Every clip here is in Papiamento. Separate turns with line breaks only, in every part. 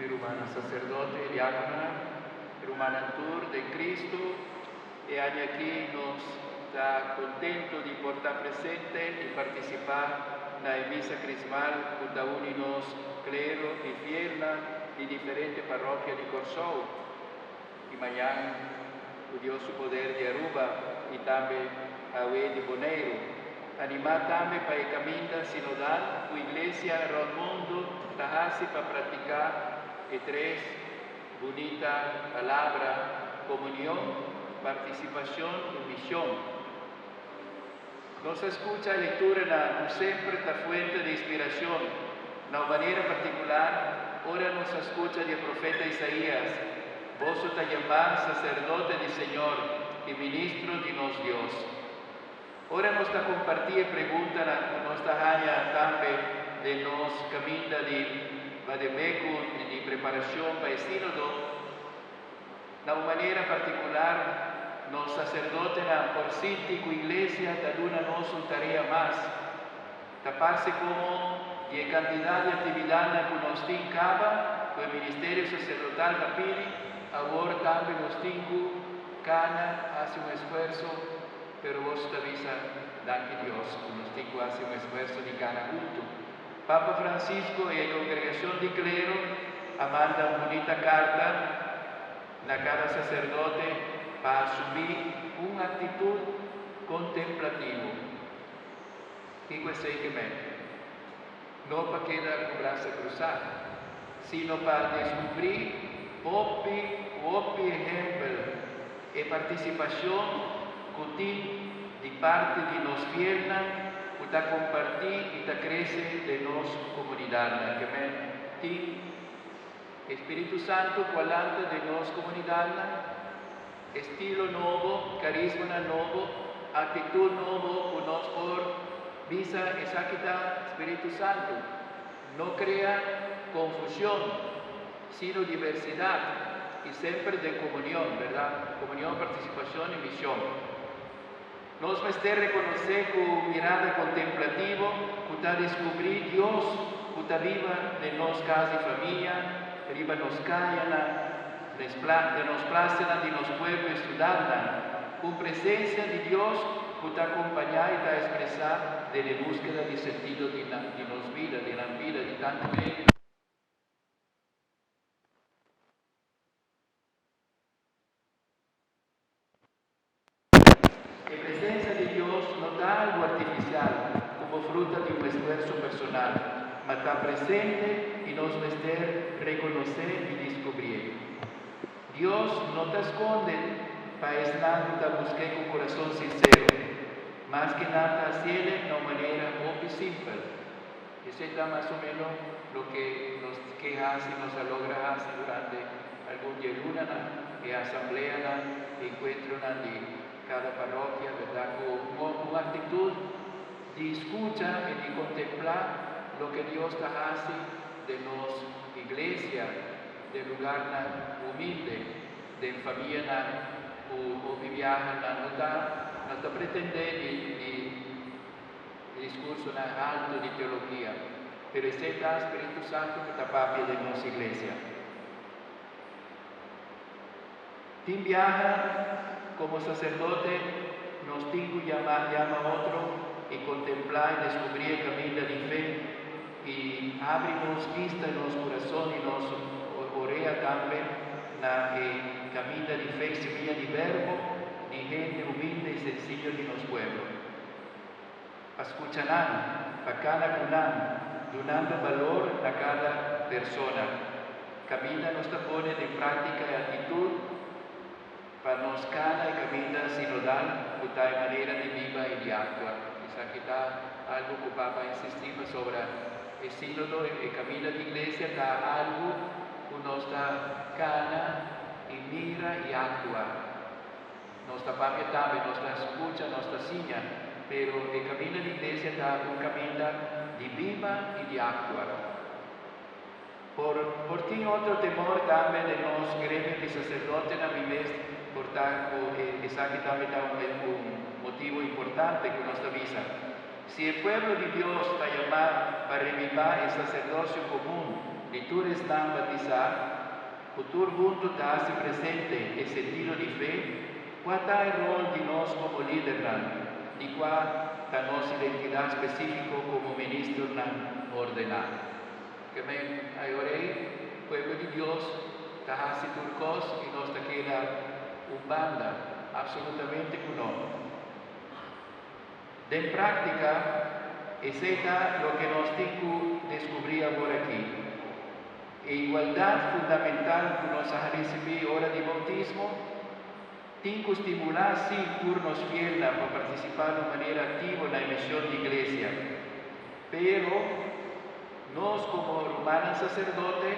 Mi rumannan saserdote, diákononan, rumannan tur den Kristu, e aña akí nos ta kontentu di por ta presente i partisipá na e Misa Krismal ku ta uni nos klero i fielnan di diferente parrokia di Kòrsou. I mañan, ku Dios su poder di Aruba i tambe awe di Boneiru. Animá tambe pa e kaminda sinodal ku iglesia rònt mundu ta hasi pa praktiká e tres bunita palabra, komunion, partisipashon i mishon. Nos a skucha e lekturanan ku semper ta fuente di inspirashon. Na un manera partikular, ora nos a skucha di e profeta Isaías, Boso ta yamá saserdote di Señor i ministro di nos Dios. Ora nos ta kompartí e preguntanan ku nos ta haña tambe den nos kaminda di vademecum di preparashon pa e sínodo, Na un manera partikular, nos saserdotenan por sinti ku iglesia ta duna nos un tarea mas. Ta parse komo di e kantidat di aktividatnan ku nos tin kaba ku e ministerio saserdotal ta pidi, awor tambe nos tin ku kana hasi un esfuerso, pero boso ta bisa, Danki Dios ku nos tin ku hasi un esfuerso di kana huntu. Papa Francisco i e Kongregashon di Klero a manda un bunita karta na kada saserdote pa asumí un aktitut kontemplativo. Kiko esei ke men? No pa keda ku brasa krusá, sino pa deskubrí hopi hopi ehèmpel e partisipashon ku tin di parti di nos fielnan ku ta kompartí i ta krese den nos komunidatnan. Ke men tin e Spiritu Santu ku a lanta den nos komunidatnan, estilo nobo, karismanan nobo, aktitut nobo ku nos por bisa esaki ta Spiritu Santu. No krea konfushon, sino diversidat i semper den komunion, bèrdat? Komunion, partisipashon i mishon. Nos mester rekonosé ku mirada kontemplativo ku ta deskubrí Dios ku ta biba den nos kas di famia, riba nos kayanan, den nos plasanan di nos pueblo i siudatnan, un presensia di Dios ku ta kompañá i ta ekspresá den e búskeda di sentido di nos bida, di nan bida, di tantu hende. E presensia di Dios no ta algu artifisial komo fruta di un esfuerso personal, ma ta presente i nos mester rekonosé i diskubrié. Dios no ta skonde pa esnan ku ta busk'é ku kurason sinsero, maske nan ta hasiele na un manera hopi simpel. Esei ta mas o ménos loke nos ke hasi, nos a logra hasi durante algun di e lunanan, e asambleanan, e enkuentronan di kada parokia, bèrdat, ku un aktitut di skucha i di kontemplá loke Dios ta hasi den nos iglesia, den lugarnan humilde, den famianan ku hopi biaha nan no ta no ta pretendé di di. Discursonan alto di teologia, pero esey ta Spiritu Santo cu ta papia den nos iglesia. Tin biaha como sacerdote nos tin cu yama yama otro y contempla y descubri e caminda di fe y abri nos bista y nos curason y nos orea tambe na e caminda di fe y semilla di Verbo di hende humilde y sencillo di nos pueblo. Pa skucha nan, pa kana ku nan, dunando balor na kada persona. Kaminda nos ta pone den práktika e aktitut pa nos kana e kaminda sinodal ku ta e manera di biba i di aktua. Esaki ta algu ku Papa a insistí pasobra e sínodo, e kaminda di iglesia ta algu ku nos ta kana i mira i aktua. Nos ta papia tambe, nos ta skucha, nos ta siña, pero e kaminda di iglesia ta un kaminda di biba i di aktua. Por por tin otro temor tambe den nos gremio di saserdotenan, mi mes por ta ku esaki tambe ta un un motibu importante ku nos ta bisa. Si e pueblo di Dios ta yamá pa rebibá e saserdosio komun, di tur esnan batisá, ku tur huntu ta hasi presente e sentido di fe, kua ta e ròl di nos komo lidernan i kua ta nos identidat spesífiko komo ministernan ordená? Ke men a ora ei, pueblo di Dios ta hasi tur kos i nos ta keda un banda? Apsolutamente ku no! Den práktika, esei ta loke nos tin ku deskubrí awor aki. E igualdat fundamental ku nos a risibí ora di boutismo tin ku stimulá sí tur nos fielnan pa partisipá na un manera aktivo na e mishon di Iglesia. Pero, nos komo rumannan saserdote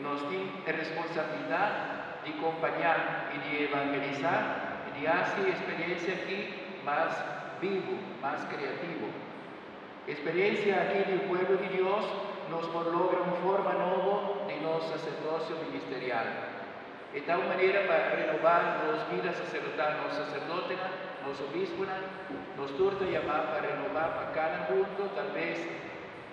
nos tin e responsabilidat di kompañá i di evangelisá i di hasi e eksperensia akí mas bibu, mas kreativo. E eksperensia akí di e pueblo di Dios nos por logra un forma nobo di nos saserdosio ministerial. E ta un manera pa renobá nos bida saserdotal, nos saserdotenan, nos obispunan, nos tur ta yamá pa renobá, pa kana hunto, tal bes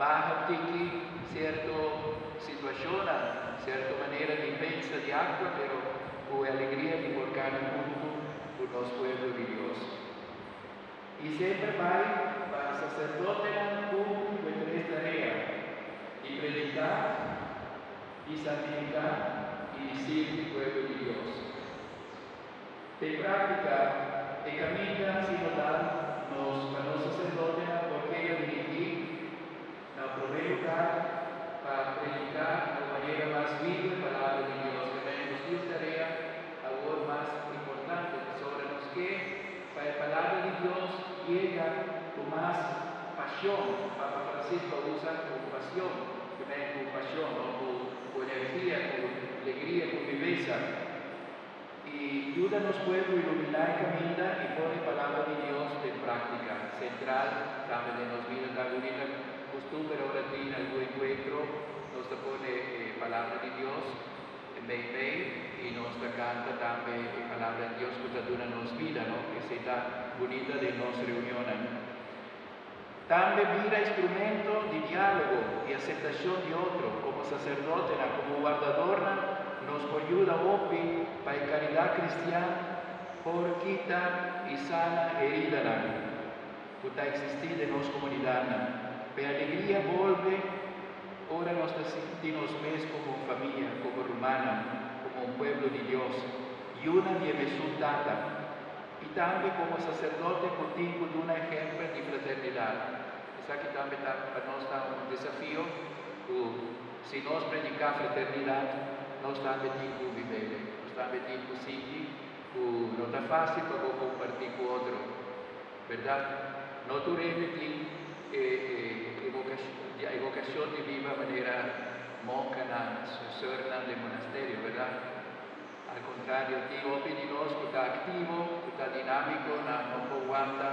baha un tiki sierto situashonnan, sierto manera di pensa, di aktua, pero ku e alegria di por kana hunto ku nos pueblo di Dios. I semper bai pa saserdotenan kumpli ku e tres tarea, di prediká, di santifiká i di sirbi pueblo di Dios. Den práktika, e kaminda sinodal nos pa nos saserdotenan por keda dirigí na promé lugar pa prediká na un manera mas bibu e Palabra di Dios. P'esei nos tin un tarea awor mas importante, pasobra nos ke pa e Palabra di Dios yega ku mas pasion. Papa Francisco a usa ku pasion, ke men ku pasion, no ku energia, ku alegria, ku vivesa. I yuda nos pueblo iluminá e kaminda i pone e Palabra di Dios den práktika. Sentral tambe den nos bida ta bunita kustumber ora tin algun enkuentro nos ta pone e Palabra di Dios meimei i nos ta kanta tambe e Palabra di Dios ku ta duna nos bida, no? Esei ta bunita den nos reunionnan. Tambe bira instrumento di diálogo i aseptashon di otro. Komo saserdotenan, komo wardadornan, nos por yuda hopi pa e karidat kristian por kita i sana heridanan ku ta eksistí den nos komunidatnan. Pa e alegria bolbe ora nos ta sinti nos mes komo un famia, komo rumannan, komo un pueblo di Dios, yunan di e mesun Tata. I tambe komo saserdote ku tin ku duna ehèmpel di fraternidat. Esaki tambe ta pa nos ta un desafio ku si nos prediká fraternidat, nos tambe tin ku bib'el. Nos tambe tin ku sinti ku no ta fásil pa bo kompartí ku otro, bèrdat? No tur hende tin e e vokashon di biba manera monkanan, sùrnan den monasterio, bèrdat? Al kontrario, tin hopi di nos ku ta aktivo, ku ta dinámiko, nan no por wanta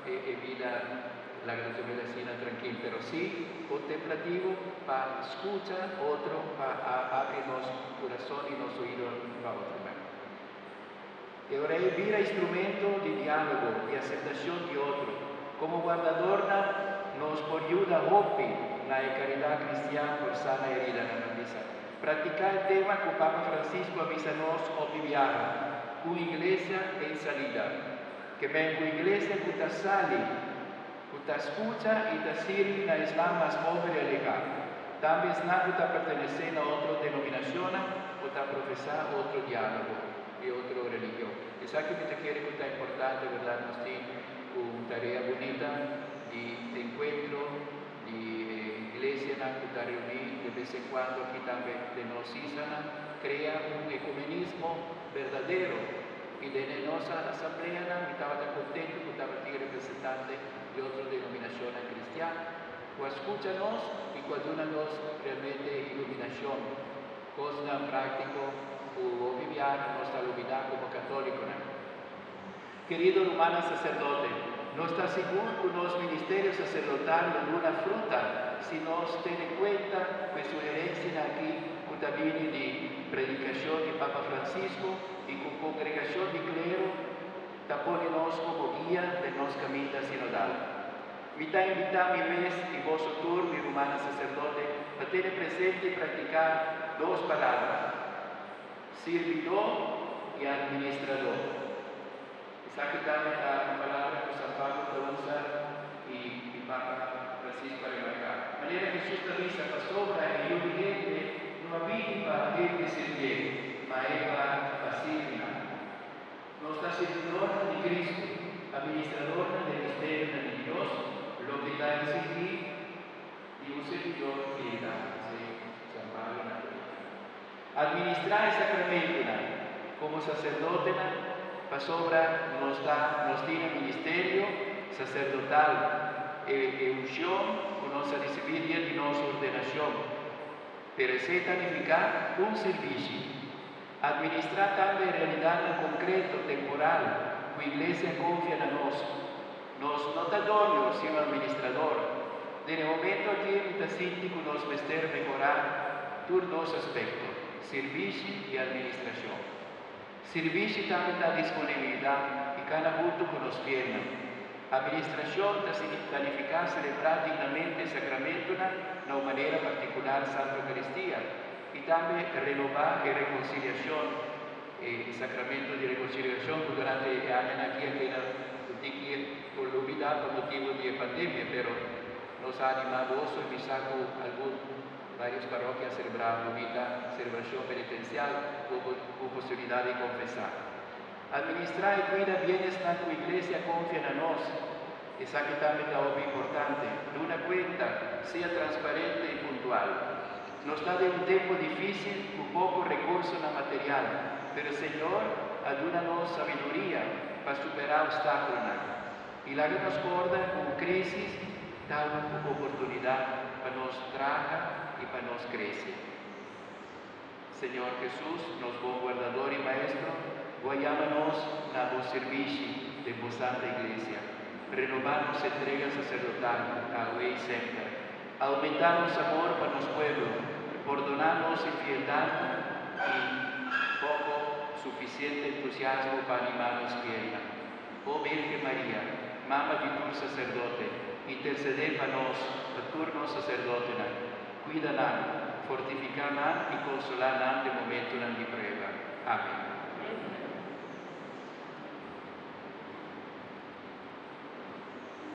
e e bida laga nos bira asina trankil, pero sí kontemplativo pa skucha otro, pa abri nos kurason i nos oido pa otro. E ora ei bira instrumento di diálogo i aseptashon di otro. Komo wardadornan nos por yuda hopi na e karidat kristian por sana heridanan, a bisa. Praktiká e tema ku Papa Francisco a bisa nos hopi biaha, Un iglesia en salida. Ke men ku iglesia ku ta sali, ku ta skucha i ta sirbi na esnan mas pober i alehá. Tambe esnan ku ta pertenesé na otro denominashonnan o ta profesá otro diálogo i otro religion. Esaki mi ta kere ku ta importante, bèrdat? Nos tin un tarea bunita di enkuentro. Di e iglesianan ku ta reuní de bes en kuando aki tambe den nos islanan, krea un ekumenismo berdadero. I den e nos asambleanan mi tabata kontentu ku tabatin representante di otro denominashonnan kristian ku a skucha nos i ku a duna nos realmente iluminashon, kosnan práktiko ku hopi biaha nos ta lubidá komo katólikonan. Kerido rumannan saserdote, nos ta sigur ku nos ministerio saserdotal lo duna fruta si nos tene kuenta ku e sugerensianan aki ku ta bini di predikashon di Papa Francisco i ku Kongregashon di Klero ta pone nos komo guia den nos kaminda sinodal. Mi ta invitá mi mes i boso tur, mi rumannan saserdote, pa tene presente i praktiká dos palabra, sirbidó i administradó. Esaki tambe ta un palabra ku San Pablo ta usa i i Papa Francisco a remarká. Manera Hesus ta bisa, Pasobra e Yu di hende no a bini pa hende sirbié, ma e pa pa sirbi nan. Nos ta sirbidornan di Cristo, administradornan di e misterionan di Dios, loke ta exigí di un sirbidor fieldat, esei San Pablo na prediká. Administrá e sakramentunan komo saserdotenan, pasobra nos ta nos tin e ministerio saserdotal, e e unshon ku nos a risibí dia di nos ordenashon. Pero esei ta nifiká un sirbishi. Administrá tambe e realidatnan konkreto, temporal, ku Iglesia konfia na nos. Nos no ta doño, sino administrador. Den e momento aki mi ta sinti ku nos mester mehorá tur dos aspekto, sirbishi i administrashon. Sirbishi tambe ta disponibilidat i kana huntu ku nos fielnan. Administrashon ta signifiká selebrá dignamente e sakramentunan na un manera partikular Santa Eukaristia, I tambe renobá e rekonsiliashon, e sakramento di rekonsiliashon ku durante e añanan aki a keda un tiki olubidá pa motibu di e pandemia, pero nos a animá boso i mi sa ku algun, varios parokia a selebrá un bunita selebrashon penitensial ku ku posibilidat di konfesá. Administrá i kuida bienesnan ku iglesia konfia na nos, esaki tambe ta hopi importante. Duna kuenta, sea transparente i puntual. Nos ta den un tempu difísil ku poko rekursonan material, pero Señor a duna nos sabiduria pa superá opstákulonan. I laga nos kòrda ku un krísis ta un oportunidat pa nos traha i pa nos krese. Señor Hesus, nos bon Guardador i Maestro, Bo a yama nos na Bo sirbishi den Bo Santa Iglesia. Renobá nos entrega saserdotal awe i semper. Aumentá nos amor pa nos pueblo, pordoná nos infieldadnan i poko sufisiente entusiasmo pa animá nos fielnan. O Birgen Maria, Mama di tur saserdote, intersedé pa nos, pa tur nos saserdotenan. Kuida nan, fortifiká nan i konsolá nan den momentunan di prueba. Amen.